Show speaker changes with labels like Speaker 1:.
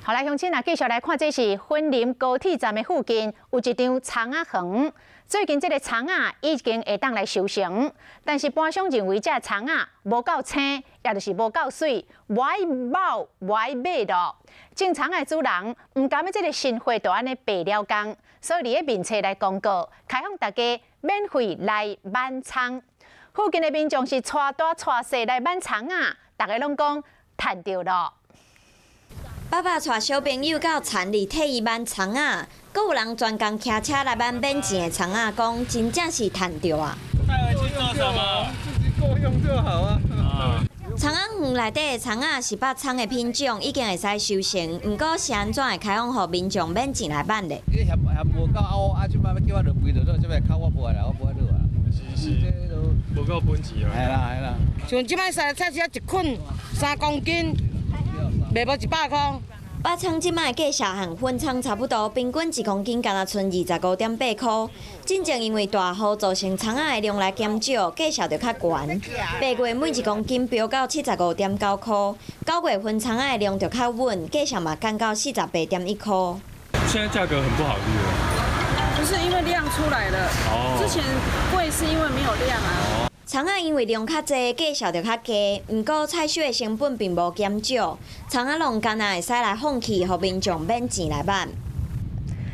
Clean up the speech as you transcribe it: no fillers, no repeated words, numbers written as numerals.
Speaker 1: 好來，鄉親啊，繼續來看，這是雲林高鐵站的附近有一張蔥仔園。最近這个蔥仔已經會當來收成，但是盤商認為這蔥仔無夠青，也就是無夠媠，無愛撆，無愛買囉。種蔥的主人毋甘欲這个心血就按呢白了工，所以佇咧面冊來公告，開放大家免費來挽蔥。附近的民眾是帶大帶細來挽蔥仔，逐家攏講趁著囉。
Speaker 2: 爸爸帶小朋友到田裡替伊挽蔥仔，閣有人專工騎車來挽免錢的蔥仔，講真正是趁著啊！
Speaker 3: 帶回去做什麼？
Speaker 4: 自己夠用就好啊。
Speaker 2: 蔥仔園內底的蔥仔是肉蔥的品種，已經會使收成，毋過是按怎會開放予民眾免錢來挽咧？
Speaker 4: 你嫌嫌無夠烏啊，這擺欲叫我落肥就落，這擺較我無愛啦，我無愛落啊。
Speaker 3: 是是，無夠本錢啊。
Speaker 4: 係啦係啦。
Speaker 5: 像這擺菜市仔一捆3公斤，賣無100箍。
Speaker 2: 肉蔥這擺價數和粉蔥差不多，平均1公斤敢若賰25.8箍。進前因為大雨造成蔥仔的量來減少，價數就較懸。8月每1公斤飆到75.9箍，9月份蔥仔的量就較穩，價數嘛降到48.1箍。
Speaker 3: 現在價格很不好，對不對？
Speaker 6: 不是因為量出來了，之前貴是因為沒有量啊。
Speaker 2: 蔥仔因為量較濟，價數就較低。毋過採收的成本並無減少，蔥仔農敢若會使來放棄，予民眾免錢來挽。